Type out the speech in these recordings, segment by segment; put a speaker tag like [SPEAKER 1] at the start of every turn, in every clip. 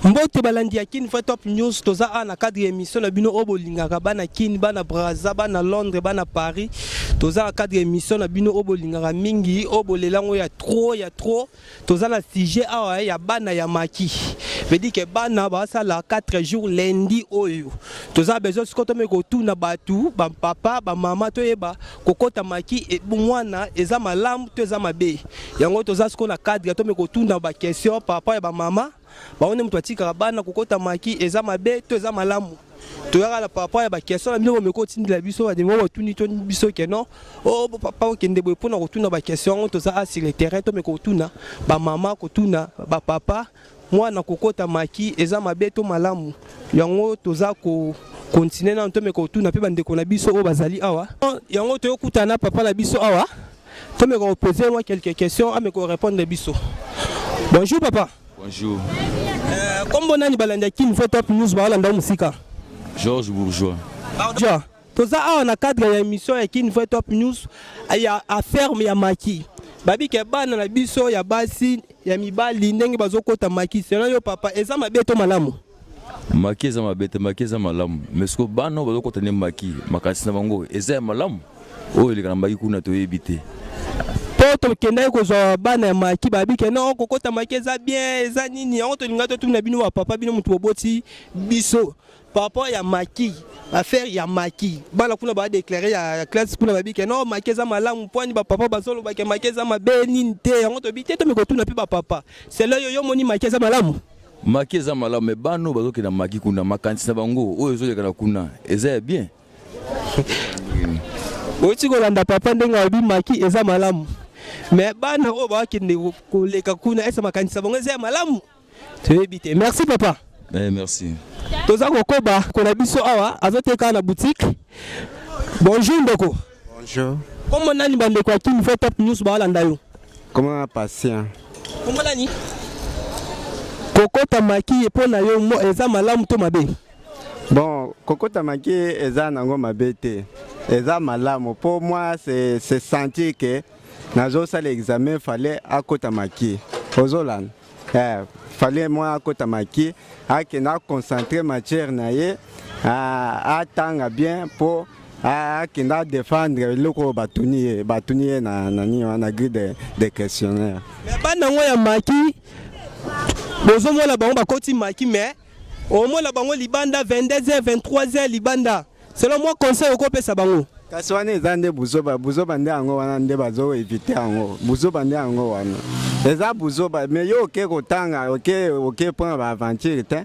[SPEAKER 1] Mbote balandi ya Kin Vrai Top News, toza awa na cadre ya émission na bino oyo bolingaka, bana Kin, bana Brazza, bana Londres, bana Paris. Toza na cadre ya émission na bino oyo bolingaka mingi, oyo bolelango ya trop ya trop. Toza na sujet awa ya bana ya maquis, veut dire que bana basala 4 jours lundi oyo. Toza besoin sikoyo tomeki kotuna bato, bapapa, bamama, toyeba kokota maquis mwana eza malamu to eza mabe. Yango toza sikoyo na cadre tomeki kotuna baquestion par rapport ya bamama bango nde moto atikaka bana kokota maquis, eza mabe to eza malamu. Toyaka na par rapport ya baquestion na bino bomeki kotindela biso, bandeko botuni to biso ke non, o papa okende boye mpona kotuna baquestion yango. Toza a sur le terrain, tomeki kotuna bamama, kotuna bapapa, mwana kokota maquis eza mabe to malamu. Yango toza ko continuer nano, tomeka kotuna mpe bandeko na biso oyo bazali awa. Yango toyokutana na papa na biso awa, tomeka kopose mwa quelques questions, ameka korépondre biso. Bonjour papa.
[SPEAKER 2] Bonjour.
[SPEAKER 1] Kombo nani? Balandi ya Kin Vrai Top News baolanda mosika.
[SPEAKER 2] Georges Bourgeois.
[SPEAKER 1] Ja, toza awa na cadre ya émission ya Kin Vrai Top News ya affaire ya maquis. Babike bana na biso ya basi, ya mibali, ndenge bazokota maquis, selon yo papa, eza mabe to malamu?
[SPEAKER 2] Maquis eza mabe te, maquis eza malamu. Mais siko bana oyo bazokota nde maquis, makanisi na bango eza ya malamu? Oyo eleka na maquis kuna toyebi te.
[SPEAKER 1] Mpo tokendaki kozwa bana ya maquis, babike non, kokota maquis eza bien, eza nini. Yango tolinga totuna bino bapapa, bino moto boboti biso, par rapport ya maquis, affaire ya maquis, bana kuna badéclare ya classe kuna, babike non, maquis eza malamu. Mpwani bapapa bazolobake maquis eza mabe nini te? Yango tobi te, tomi kotuna mpe bapapa. Selon yo, yo moni maquis eza malamu?
[SPEAKER 2] Maquis eza malamu, mais bana oyo bazokenda maquis kuna, makanisi na bango oyo ezoleka na kuna eza ya bien?
[SPEAKER 1] Oti kolanda papa ndenge alobi maquis eza malamu, mais bana oyo bakende koleka kuna, ese makanisi na bango eza ya malamu? Toyebi te. Merci papa.
[SPEAKER 2] Eh, merci.
[SPEAKER 1] Toza kokoba kona biso awa, azoteka na boutique. Bonjour ndeko.
[SPEAKER 3] Bonjour.
[SPEAKER 1] Kombo nani? Bandeko ya Kin Vrai Top News baalanda yo.
[SPEAKER 3] Comment patient?
[SPEAKER 1] Kombo nani? Kokota maquis mpo na yo eza malamu to mabe?
[SPEAKER 3] Bon, kokota maquis eza nango mabe te. Eza malamu po moi c'est sentir que nazosala examen, fallait akota maquis. Ozolanda. Eh, fallait moi akota maquis, akende aconcentrer matière na ye, atanga bien po akende adéfendre eloko oyo batuni ye na nini wana, grille de questionnaire.
[SPEAKER 1] Mais bana yango ya maquis, bozomona bango bakoti maquis, mais omona bango libanda 22h, 23h libanda. Selon moi, conseil okopesa bango?
[SPEAKER 3] Kasi wana eza nde buzoba, buzoba nde yango wana nde bazoéviter yango. Buzoba nde yango wana, eza buzoba. Mais yo oke kotanga, oke mpona baaventure te.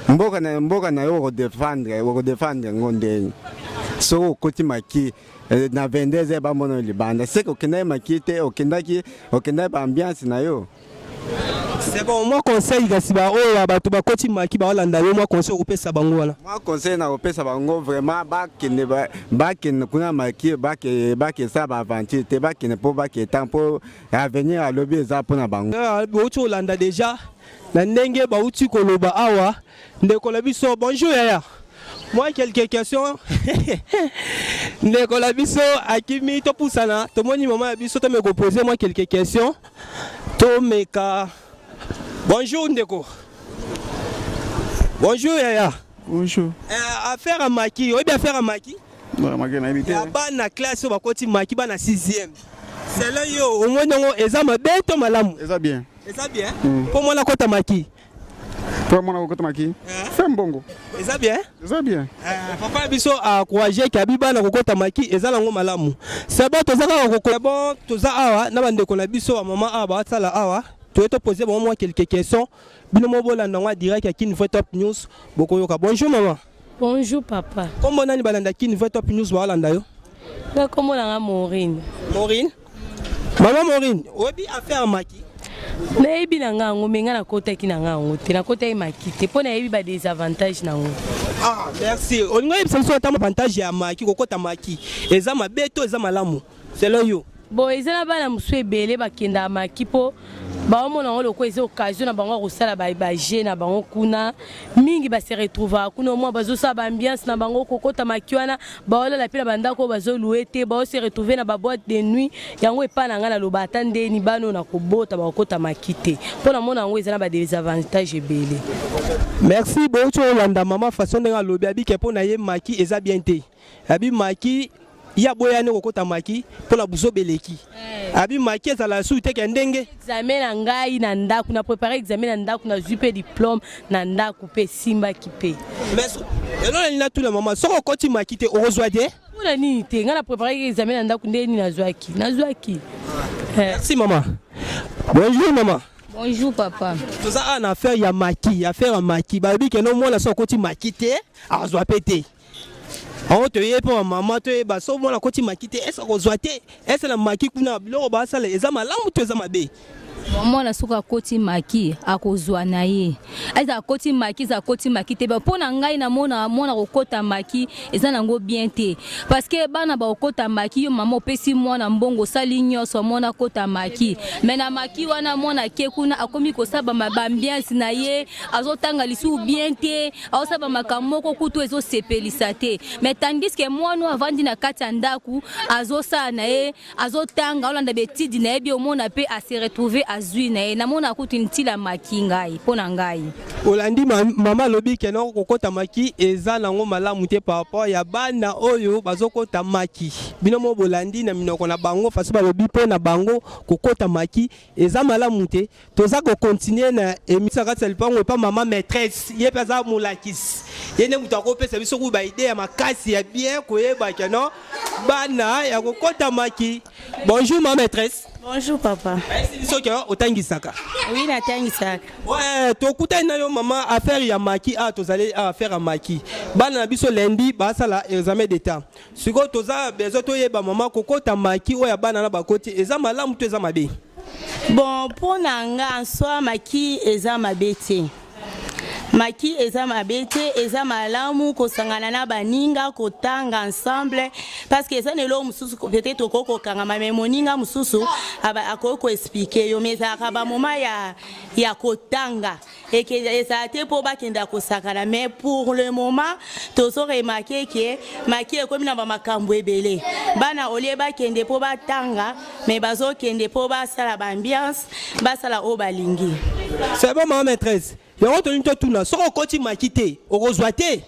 [SPEAKER 3] Mboka na yo okodéfendre yango ndeni soki okoti maquis na 22 heures, bamona yo libanda, seke okendaki maquis te, okendaki baambiance na yo.
[SPEAKER 1] C'est bon. Mwa conseil kasi, baoyo ya bato bakoti maquis baolanda yo, mwa conseil okopesa bango wana?
[SPEAKER 3] Mwa conseil na kopesa bango vraiment, bakende kuna maquis, bakesala baaventure te, bakende mpo baketa mpo avenir alobi eza mpona bango.
[SPEAKER 1] Bauti kolanda déjà na ndenge bauti koloba awa. Ndeko na biso, bonjour yaya, moi quelques questions. Ndeko na biso akimi, topusana, tomoni mama ya biso, tomeka kopose moi quelques questions, tomeka. Bonjour ndeko, bonjour yaya.
[SPEAKER 4] Bonjour.
[SPEAKER 1] Affaire ya maquis, oyebi affaire ya maquis?
[SPEAKER 4] Non, maquis nayebi te.
[SPEAKER 1] Ya bana classe oyo bakoti maquis, bana 6e, selon yo omoni yango eza mabe to malamu?
[SPEAKER 4] Eza bien.
[SPEAKER 1] Eza bien mpo mwana kota maquis?
[SPEAKER 4] Po mwana kokota maquis. Fe mbongo.
[SPEAKER 1] Eza bien?
[SPEAKER 4] Eza bien.
[SPEAKER 1] Papa ya biso encourage ke abi bana kokota maquis eza nango malamu. C'est bon, toza kaka koko. Bon, toza awa na bandeko na biso ya mama awa basala awa, toye topose bango mwa quelques questions. Bino mo bolanda yango direct ya Kin Vrai Top News, bokoyoka. Bonjour mama.
[SPEAKER 5] Bonjour papa.
[SPEAKER 1] Kombo nani? Balanda Kin Vrai Top News baolanda yo.
[SPEAKER 5] Nga kombo na nga Maureen.
[SPEAKER 1] Maureen, mama Maureen, oyebi affaire ya maquis?
[SPEAKER 5] Nayebi na nga yango, mais nga nakotaki na nga yango te, nakotaki maquis te mpo nayebi ba désavantage nango.
[SPEAKER 1] Ah, merci. Olingi oyebisa biso ata avantage ya maquis, kokota maquis eza mabe to eza malamu selon yo?
[SPEAKER 5] Bon, eza na bana mosusu ebele bakendaka maki mpo baomona yango lokola eza occasion na bango ya kosala baje na bango kuna. Mingi base retrouvaka kuna, omwa bazosala baambiance na bango, kokota maki wana, baolala mpe na bandako oyo bazolue te, baose retrouve na baboite de nuit. Yango epai na ngai naloba, ata ndeni bana oyo na kobota bakokota maki te, mpo namona yango eza na badesavantage ebele.
[SPEAKER 1] Merci. Bouti olanda mama façon ndenge alobi, abike mpo na ye maki eza bien te. Abi maki ya boyani kokota maki mpo na buzoba eleki. Abi maki ezala su te ke ndenge
[SPEAKER 5] Examen na ngai na ndako, na prépare examen na ndako, nazwi mpe diplôme na ndako mpe esimbaki mpe.
[SPEAKER 1] Mais elo nani natuna mama, soki okoti maki te, okozwa te?
[SPEAKER 5] Mpona nini te? Ngai na préparaki examen na ndako, ndenge nini nazwaki.
[SPEAKER 1] Merci mama. Bonjour mama.
[SPEAKER 6] Bonjour papa.
[SPEAKER 1] Toza awa na affaire ya maki, affaire ya maki. Balobi ke no mwana so akoti maki te, azwa mpe te. Yango toye mpo bamama toyeba, so mwana akoti maki te, ese akozwa te? Ese na maki kuna biloko basala eza malamu to eza mabe?
[SPEAKER 6] Bon, mwana soki akoti maki, akozwa na ye. Eza akoti maki, eza akoti maki te. Mpo na ngai namona mwana kokota maki eza nango bien te, parce que bana bakokota maki, yo mama opesi mwana mbongo, osali nyonso, mwana akota maki, mais na maki wana mwana ake kuna, akomi kosala baambiance na ye, azotanga lisusu bien te, aosala bamakambo moko kutu ezosepelisa te. Mais tandis que mwana oyo avandi na kati ya ndako, azosala na ye, azotanga, olanda betidi na ye bi, omona mpe ase retrouve, azwi na ye. Namona kutu ntila maki ngai, mpo na ngai.
[SPEAKER 1] Olandi mama alobi ke no kokota maki eza nango malamu te par rapport ya bana oyo bazokota maki. Bino mo bolandi na minoko na bango façon balobi, mpo na bango kokota maki eza malamu te. Toza kocontinue na émission kati ya lipango epa mama maîtresse. Ye mpe aza molakisi, ye nde moto akopesa biso kuyu baidée ya makasi ya bien koyeba ke no bana ya kokota maki. Bonjour ma maîtresse.
[SPEAKER 7] Bonjour papa.
[SPEAKER 1] Bayesi biso ke otangisaka.
[SPEAKER 7] Oui, natangisaka.
[SPEAKER 1] Ouais, tokutani na yo mama, affaire ya maki. A tozali a affaire ya maki, bana na biso lundi basala examen d'état. Sikoyo toza besoin toyeba mama, kokota maki oyo ya bana na bakoti eza malamu to eza mabe?
[SPEAKER 7] Bon, mpo na nga en soi, maki eza mabe te. Maki eza mabe te, eza malamu kosangana na baninga, kotanga ensemble, parce que eza na eloko mosusu peut-être okoki kokangama, mais moninga mosusu akoki koexpliquer yo. Mais ezalaka bamoma ya kotanga, eke ezala te mpo bakenda kosakana. Mais pour le moment tozo remarquer ke maki ekomi na bamakambo ebele. Bana, au lieu bakende mpo batanga, mais bazokende mpo basala baambiance, basala oyo balingi.
[SPEAKER 1] C'est bon mama maîtresse. Yango tolingi totuna, soki okoti maki te, okozwa te?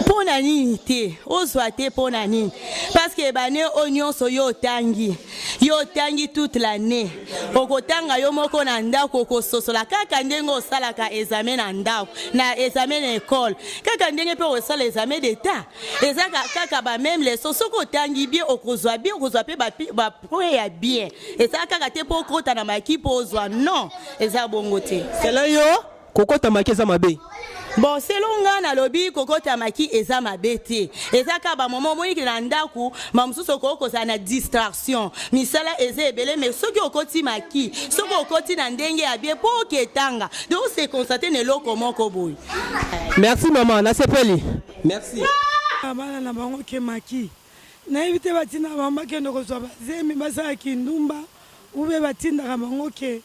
[SPEAKER 7] Mpo na nini te ozwa te? Mpo na nini? Parce que bane oyo nyonso yo otangi, yo otangi toute l'année, okotanga yo moko na ndako, okososola kaka ndenge osalaka examen na ndako na examen na école, kaka ndenge mpe okosala examen d'état, eza kaka bameme leçon. Soki otangi bien, okozwa bien, okozwa mpe bapoint ya bien. Eza kaka te mpo okota na maki mpo ozwa, non, eza bongo te.
[SPEAKER 1] Selon yo, kokota maki eza mabe?
[SPEAKER 7] Bon, selon nga nalobi kokota maki eza mabe te. Eza kaka bamoma omoniki na ndako, bamosusu okoki kozala na distraction, misala eza ebele. Mais soki okoti maki, soki okoti na ndenge ya bien mpo oke etanga, donc ose concentre na eloko moko boye.
[SPEAKER 1] Merci mama, nasepeli, merci.
[SPEAKER 8] Bana na bango ke maki, nayebi te batindaka bango bakende kozwa bazemi, basala kindumba, ube batindaka bango ke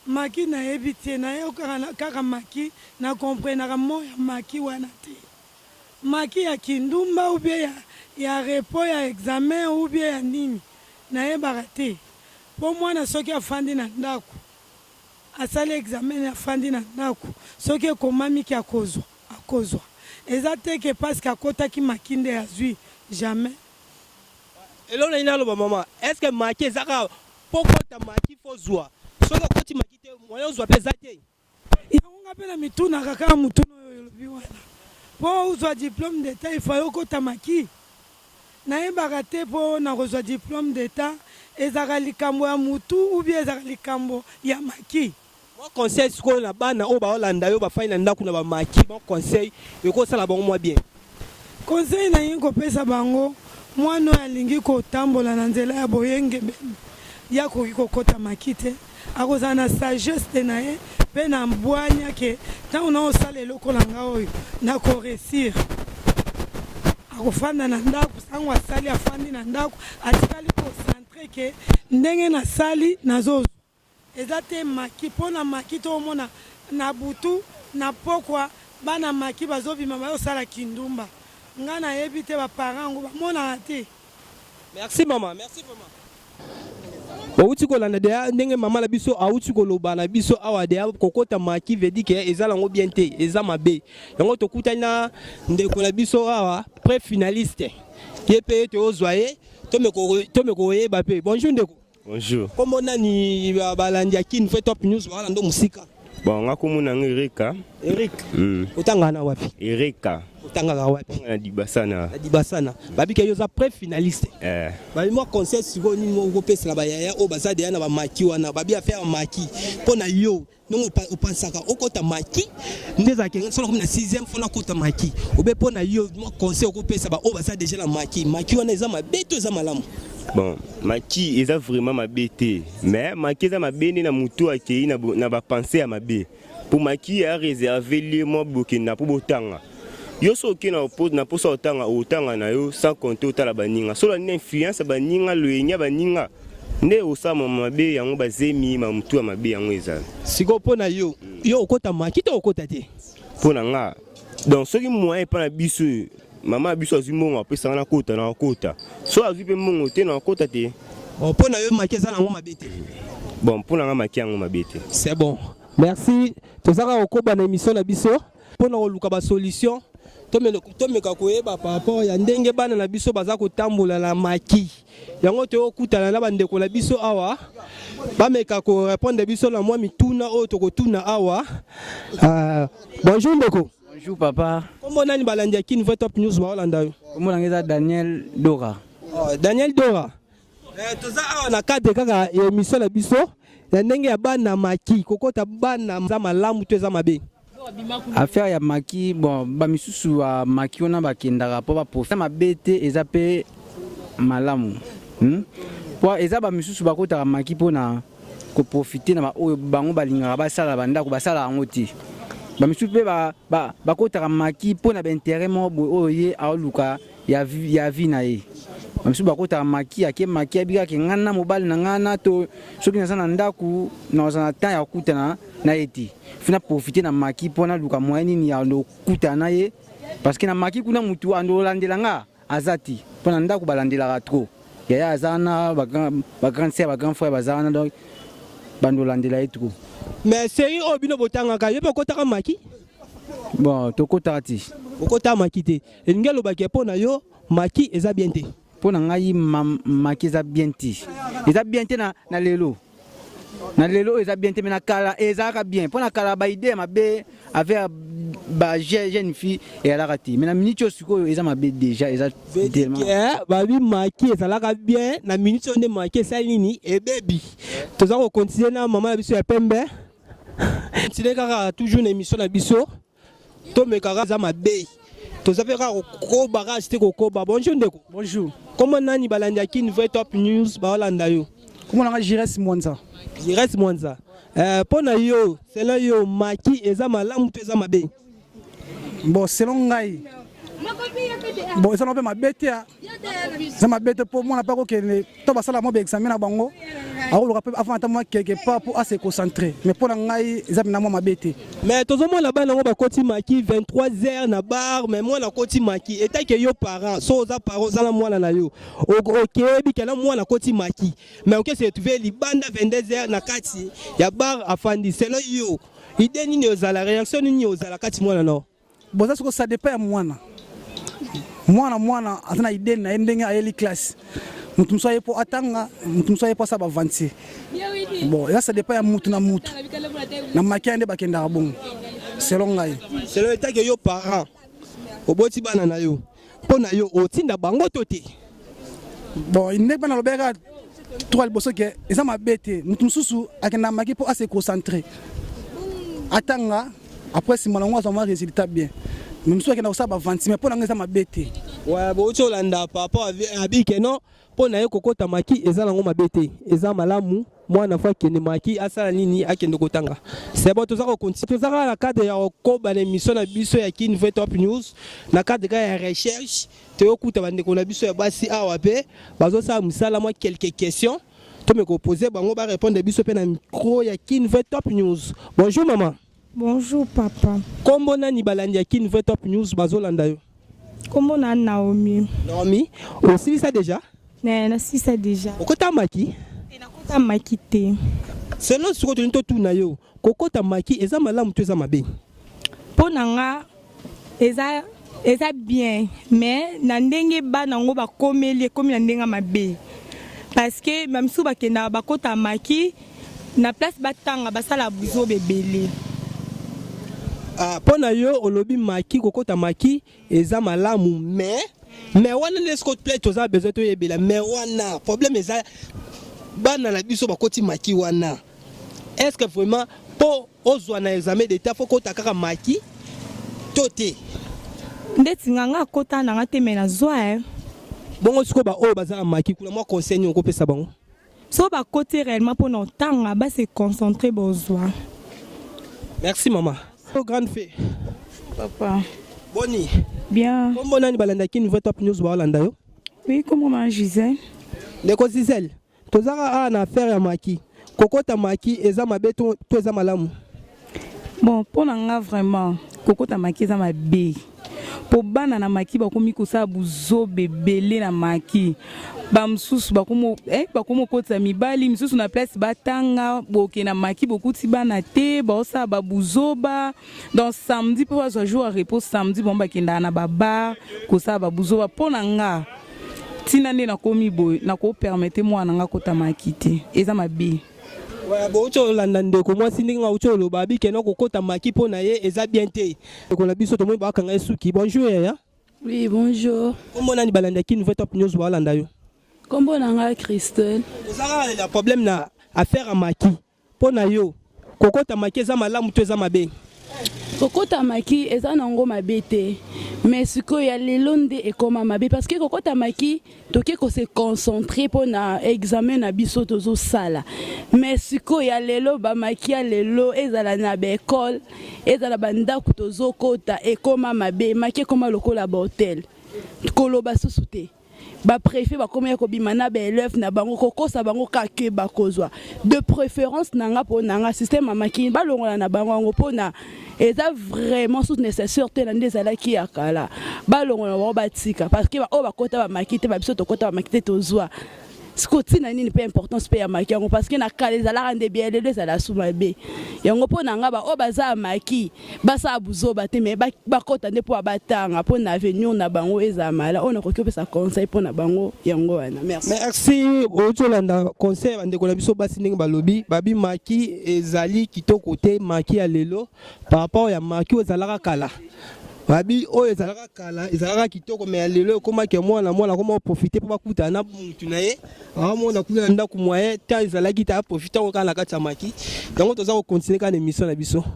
[SPEAKER 8] maki, nayebi te. Nayokaka kaka maki, na comprenaka mo ya maki wana te, maki ya kindumba ou bien ya repos ya examen ou bien ya nini, nayebaka te. Mpo mwana soki afandi na ndako, asali examen, afandi na ndako, soki ekomamiki akozwa, akozwa. Eza te ke parce que akotaki maki nde azwi, jamais.
[SPEAKER 1] Eloko nani naloba mama, est ce que maki eza kaka mpo kota maki fo zwa? Soki okoti maki te, moyen ozwa mpe eza te?
[SPEAKER 8] Yango nga mpe na mitunaka kaka motuna oyo olobi wana. Mpo ozwa diplôme d'état, il faut okota maki? Nayebaka te. Mpo na kozwa diplôme d'état, ezalaka likambo ya mutu ou bien ezalaka likambo ya maki?
[SPEAKER 1] Mwa conseil sikoyo na bana oyo baolanda yo, bafai na ndako na bamaki, mwa conseil ekosala bango mwa bien.
[SPEAKER 8] Conseil nalingi kopesa bango, mwana oyo alingi kotambola na nzela ya boyengebene, ye akoki kokɔta maki te. Akozala na sagesse na ye mpe na bwanya ke ntango na osala eloko na nga oyo, nakoréussir. Akofanda na ndako, sango asali afandi na ndako, atikali concentre ke ndenge nasali nazozwa. Eza te maki po na maki tomona na butu na pokwa bana maki bazobima bazosala kindumba nga nayebi te ba parents yango bamonaka te.
[SPEAKER 1] Merci maman, merci vraiment. Bawuti kolanda deya ndenge mama na biso awuti koloba na biso awa deya kokota maki veut dire que eza nango bien te, eza mabe. Yango tokutani na ndeko na biso awa pré finaliste. Ye pe tozwa ye tomeko koyeba pe. Bonjour ndeko.
[SPEAKER 9] Bonjour.
[SPEAKER 1] Kombo nani balandi ya Kin Vrai Top News wana ndo musika.
[SPEAKER 9] Bon, nga kombo na nga Erika.
[SPEAKER 1] Eric. Otangaka na wapi?
[SPEAKER 9] Erika.
[SPEAKER 1] Otangaka wapi?
[SPEAKER 9] Na Dibasana.
[SPEAKER 1] Na Dibasana. Babi ke yo za pré finaliste.
[SPEAKER 9] Eh.
[SPEAKER 1] Babi mwa conseil sikoyo nini moko kopesela ba yaya oyo baza deya na ba maki wana. Babi affaire maki mpo na yo ndenge opansaka okota maki nde ezalaka ngai soki nakomi na 6e fo nakota maki obe mpo na yo mwa conseil okopesa baoyo baza deja na maki maki wana eza mabe to eza malamu?
[SPEAKER 9] Bon, maki eza vraiment mabe te, mais maki eza mabe nde na motu akei na bapense ya mabe. Mpo maki ya réserve lie mwa bokenda mpo botanga. Yo soki okei na mposa otanga, otanga na yo sans compter otala baninga. Soki olandi na influence ya baninga, loyenge ya baninga nde osala mabe yango, bazemi ma motu ya mabe yango ezala.
[SPEAKER 1] Sikoyo mpo na yo, yo okota maki to okota te?
[SPEAKER 9] Mpo na nga, donc soki moyen epa na biso, mama ya biso azwi mbongo apesanga na kota, na kota. So azwi mpe mbongo te, na kota te.
[SPEAKER 1] Bon, mpo na yo maki eza nango mabe te?
[SPEAKER 9] Bon, mpo na nga maki yango mabe te.
[SPEAKER 1] C'est bon, merci. Tozaka kokoba na émission na biso mpona koluka basolution, tomeka koyeba par rapport ya ndenge bana na biso baza kotambola na maki yango. Toyokutana na bandeko na biso awa, bameka korépondre biso na mwa mituna oyo tokotuna awa. Bonjour ndeko.
[SPEAKER 10] Bonjour papa.
[SPEAKER 1] Kombo nani? Balandi ya Kin Vrai Top News baolanda yo.
[SPEAKER 10] Kombo na ngai eza Daniel Dora.
[SPEAKER 1] Oh, Daniel Dora. Toza awa na cadre kaka ya émission na biso ya ndenge ya bana maki kokota, bana eza malamu to eza mabe?
[SPEAKER 10] Affaire ya maki, bon, bamisusu ya maki wana bakendaka mpo baprofite. Mabe te, eza mpe malamu, Po eza bamisusu bakotaka maki mpona koprofite na baoyo bango balingaka basala bandako, basala yango te. Bamisusu mpe bakotaka maki mpo na baintérêt moko boye oyo ye aoluka ya vie na ye. Bamisusu bakotaka maki, ake maki, abikaki ngai na mobali na ngai na to soki naza na ndako, nazala na temps ya kokutana na ye te, fina profite na maki mpo naluka moyen nini ya kokutana na ye, parce que na maki kuna mutu andolandela nga aza te, mpo na ndako balandelaka trop. Yaya aza wana, bagrande sœur, bagrand frère baza wana, donc bandolandela ye trop.
[SPEAKER 1] Mais série oyo bino botangaka, yo mpe okotaka maki?
[SPEAKER 10] Bon, tokotaka te.
[SPEAKER 1] Okotaka maki te, elingi alobaki mpo na yo maki eza bien te?
[SPEAKER 10] Mpo na ngai maki eza bien te, eza bien te na lelo. Na lelo oyo eza bien te, mais na kala ezalaka bien. Mpo na kala baidée ya mabe avec ba jeune fille eyalaka te, mais na minute oyo sikoyo eza mabe déjà, eza tellement.
[SPEAKER 1] Babi maki ezalaka bien, na minute oyo nde maki esali nini? Ebebi. Toza kocontinue na mama na biso ya pembe, continue kaka toujours na émission na biso. Tomekaka eza mabe, toza mpe kaka kokoba kaka te kokoba. Bonjour ndeko.
[SPEAKER 11] Bonjour.
[SPEAKER 1] Kombo nani? Balandi ya Kin Vrai Top News baolanda yo.
[SPEAKER 11] Kombo nanga Jires Mwanza.
[SPEAKER 1] Jires Mwanza, mpo na yo, selon yo, maki eza malamu to eza mabe?
[SPEAKER 11] Bon, selon ngai, bon, eza na mpe mabe te, eza mabe te, mpo mwana mpe akokende to basala mwa baexamen na bango, akoluka mpe afanda ata mwa quelque part mpo ase concentre. Mais mpo na ngai eza mpena mwa mabe te.
[SPEAKER 1] Mais tozomona bana yango bakoti maki 23 heures na bar, mais mwana akoti maki etake yo parent, so oza parent, oza na mwana na yo, okeyebi ke na mwana akoti maki, mais oke se retrouve libanda 22 heures na kati ya bar afandi. Selon yo, idée nini ozala, réaction nini ozala kati mwana no?
[SPEAKER 11] Boza soko, ça dépend ya mwana. Mwana aza na idée na ye ndenge ayeli classe. Motu mosusu aye mpo atanga, motu mosusu aye mpo asala baventure. Bon, eza ça dépend ya mutu na mutu na makia nde bakendaka bongo, selon ngai.
[SPEAKER 1] Selon etake yo parent, oboti bana na yo, mpo na yo otinda bango to te?
[SPEAKER 11] Bon, ndenge mpe nalobaka toka liboso ke eza mabe te. Motu mosusu akendaka maki mpo ase concentre, atanga, après nsima nango azwa mwa résultat bien. Mais mosusu akenda kosala baventure. Mais mpo na ngai eza mabe te.
[SPEAKER 1] Ouais, bouti olanda papa abike non, mpo na ye kokota maki eza nango mabe te, eza malamu. Mwana faut akende maki, asala nini? Akende kotanga. C'est bon, toza kocontinue, toza kaka na cadre ya kokoba na émission na biso ya Kin Vrai Top News, na cadre kaka ya recherche. Toyokuta bandeko na biso ya basi awa mpe bazosala mosala. Mwa quelques questions tomeka kopose bango, barépondre biso mpe na micro ya Kin Vrai Top News. Bonjour mama.
[SPEAKER 12] Bonjour papa.
[SPEAKER 1] Kombo nani? Balandi ya Kin Vrai Top News bazolanda yo.
[SPEAKER 12] Kombo na Naomi.
[SPEAKER 1] Naomi, osilisa déjà?
[SPEAKER 12] Ne, nasilisa déjà.
[SPEAKER 1] Okota maki?
[SPEAKER 12] Nakota maki te.
[SPEAKER 1] Selon sikoyo tolingi totuna yo, kokota maki eza malamu to eza mabe?
[SPEAKER 12] Mpo na nga eza bien, mais na ndenge bana yango bakomeli, ekomi na ndenge mabe, parce que bamisusu bakendaka, bakota maki, na place batanga, basala buzoba ebele.
[SPEAKER 1] Ah, mpo na yo olobi maki, kokota maki eza malamu, mais wana nde sikoyo plaît toza besoin toyebela. Mais wana problème eza bana na biso bakoti maki wana, est ce que vraiment mpo ozwa na examen d'état faut kota kaka maki to te?
[SPEAKER 12] Ndeti nga, nga akota na nga te, mais nazwa e.
[SPEAKER 1] Bongo sikoyo baoyo baza na maki kuna, mwa conseil nini okopesa bango?
[SPEAKER 12] So bakoti réellement mpona otanga, base concentre, bozwa.
[SPEAKER 1] Merci mama. Oh, grande fée.
[SPEAKER 13] Papa.
[SPEAKER 1] Boni?
[SPEAKER 13] Bien.
[SPEAKER 1] Kombo nani? Balandaki Nouveau Top News, baolanda yo.
[SPEAKER 13] Oui, kombo na Gisèle.
[SPEAKER 1] Ndeko Gisèle, tozaka awa na affaire ya maki. Kokota maki eza mabe to eza malamu?
[SPEAKER 13] Bon, mpo na nga vraiment, kokota maki eza mabe, mpo bana na maki bakomi kosala buzoba ebele na maki. Bamosusu bakomi okotisa mibali misusu na place batanga. Boke na maki, bokuti bana te, baosala babuzoba. Donc samedi mpo bazwa jour ya repos, samedi bango bakendaka na babar kosala babuzoba. Mpo na nga, ntina nde nakomi boye, nakopermettre mwana nga kota maki te, eza mabe.
[SPEAKER 1] Bouti olanda ndeko mwasi ndenge auti oloba, abikena kokota maki mpo na ye eza bien te. Ndeko na biso tomoni bakanga ye suki. Bonjour yaya.
[SPEAKER 14] Oui, bonjour.
[SPEAKER 1] Kombo nani? Balandaki Nouveau Top News, baolanda yo.
[SPEAKER 14] Kombo na ngai Christelle.
[SPEAKER 1] Oza kaka na problème na affaire ya maki. Mpo na yo, kokota maki eza malamu to eza mabe?
[SPEAKER 14] Kokota maki eza nango mabe te, mais sikoyo ya lelo nde ekoma mabe, parce que kokota maki, toke kose concentrer mpona examen na biso tozosala. Mais sikoyo ya lelo, bamaki ya lelo, ezala na baekole, ezala bandako tozokota, ekoma mabe. Maki ekoma lokola bahotel, koloba susu te. Bapréfet bakomi ya kobima na baélève na bango, kokosa bango kake bakozwa. De préférence na nga, mpo na nga, système ya maki balongola na bango yango, mpona eza vraiment susu nécessaire te. Na nde ezalaki ya kala, balongola bango, batika, parce que oyo bakota bamaki te, babiso tokota bamaki te, tozwa. Siko ntina nini mpe importance mpe ya maki yango? Parce que na kala ezalaka nde bien, lelo ezala su mabe yango. Mpo na nga, baoyo baza ya maki basala buzoba te, mais bakɔta nde mpo batanga, mpo na avenir na bango ezala mala. Oyo nakoki opesa conseil mpo na bango, yango wana. Merci.
[SPEAKER 1] Merci. Outi olanda conseil ya bandeko na biso basi ndenge balobi, babi maki ezali kitoko te, maki ya lelo par rapport ya maki oyo ezalaka kala. Babi oyo ezalaka kala ezalaka kitoko, mais ya lelo ekomaki mwana mwana akoma oprofite mpo bakutana na mutu na ye, aomona kuna na ndako moyen ta ezalaki te, aprofite yango kaka na kati ya maki yango. Toza kocontinue kaka na émission na biso.